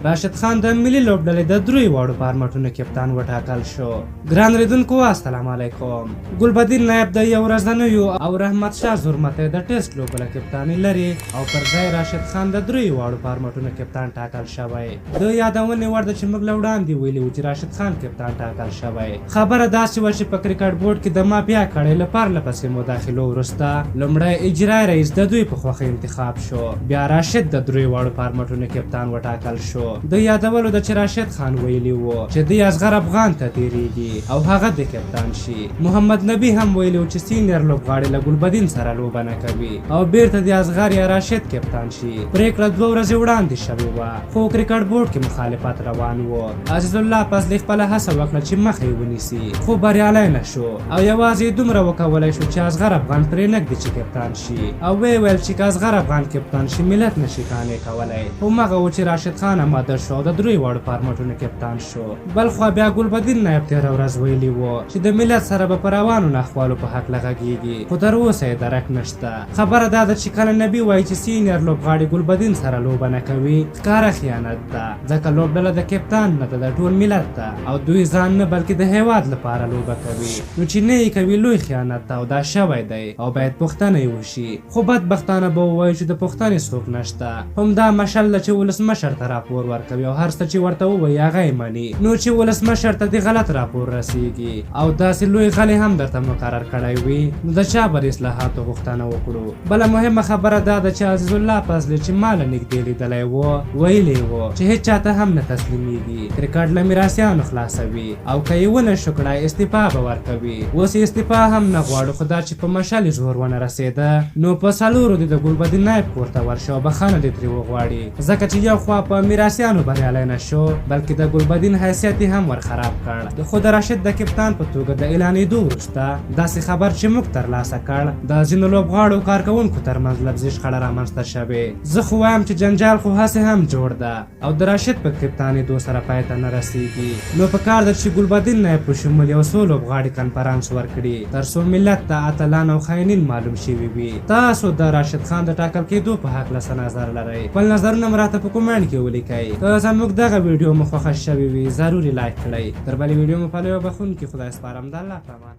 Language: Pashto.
راشد خان د ملي لوبډلې د دریو واړو فارمټونو کپتان وټاکل شو. ګران لیدونکو السلام علیکم. ګلبدین نایب د یو ورځنیو او رحمت شاه زرمتی د ټیسټ لوبو له کپتاني لرې او پر ځای راشد خان د دریو واړو فارمټونو کپتان ټاکل شوی. د یادونې وړ ده چې موږ له وړاندې ویلي وو چې راشد خان کپتان ټاکل شوی. خبره داسې وه چې په کرکټ بورډ کې د مافیا کړۍ له پرله پسې مداخلو وروسته لومړی اجرایي رئیس د دوی په خوښه انتخاب شو، بیا راشد د دریو واړو فارمټونو کپتان وټاکل شو. د یادولو ده چې راشد خان ویلي وو چې دی اصغر افغان ته تیریږي او هغه دې کپتان شي. محمد نبي هم ویلي وو چې سینیر لوبغاړي له ګلبدین سره لوبه نه کوي او بیرته دې اصغر یا راشد کپتان شي. پریکړه 2 ورځې وړاندې شوې وه، خو کرکټ بورډ کې مخالفت روان وو. عزیز الله فضلي خپله هڅه وکړه چې مخه یې ونیسي، خو بریالی نه شو او یوازې یې دومره وکولی شو چې اصغر افغان پرې نه ږدي چې کپتان شي او ویې ویل چې که اصغر افغان کپتان شي، ملت نه شي قانع کولی. همغه و چې راشد خان اماده شو او د دریو واړو فارمټونو کپتان شو. بلخوا بیا ګلبدین نایب تېره ورځ ویلي وو چې د ملت سره به په روانو ناخوالو په هکله غږیږي، خو تر اوسه یې درک نشته. خبره دا ده چې کله نبي وایي چې سینیر لوبغاړي ګلبدین سره لوبه نه کوي، ښکاره خیانت ده، ځکه لوبډله د کپتان نه ده، د ټول ملت ده او دوی ځان نه بلکې د هیواد لپاره لوبه کوي، نو چې نه یې کوي لوی خیانت ده او دا شوی دی او باید پوښتنه یې وشي. خو بدبختانه به ووایو چې د پوښتنې څوک نشته. همدا مشل ده چې ولسمشر ته راپور ورکوي او هر څه چې ورته ووایي هغه یې مني. نو چې ولسمشر ته دې غلط راپور رسیږي او داسې لوی غلی هم درته مقرر کړی وي، نو د چا به د اصلاحاتو غوښتنه وکړو؟ بله مهمه خبره دا ده چې عزیز الله فضلي چې ما له نږدې لیدلی و، ویلي وو چې هیچا ته هم نه تسلیمیږي، کرکټ له میراثیانو خلاصوي او که یې ونه شو کړای استعفا به ورکوي. اوس یې استعفا هم نه غواړو، خو دا چې په مشعل یې زور ونه رسېده، نو په څلورو دې د ګلبدین نایب کور ته ورشي او بخښنه دې ترې وغواړي، ځکه چې یو خوا په میراثیانو بریالی نه شو، بلکې د ګلبدین حیثیت یې هم ورخراب کړ. خو د راشد د کپتان په توګه د اعلانېدو وروسته داسې خبر چې موږ ترلاسه کړ، د ځینو لوبغاړو کارکوونکو ترمنځ لفظي شخړه رامنځته شوې. زه خو وایم چې جنجال خو هسې هم جوړ ده او د راشد په کپتانېدو سره پای ته نه رسېږي، نو په کار ده چې ګلبدین نایب په شمول یو څو لوبغاړي کنفرانس ورکړي، تر څو ملت ته اتلان او خاینین معلوم شوي وي. تاسو د راشد خان د ټاکل کېدو په هکله څه نظر لرئ؟ خپل نظرونه مو راته په کومنټ کې ولیکئ. که زموږ دغه ویډیو مو خوښه شوې وي، ضرور یې لایک کړئ. تر بلې ویډیو مو په لوی او بخښونکي خدای سپارم. د الله په امان.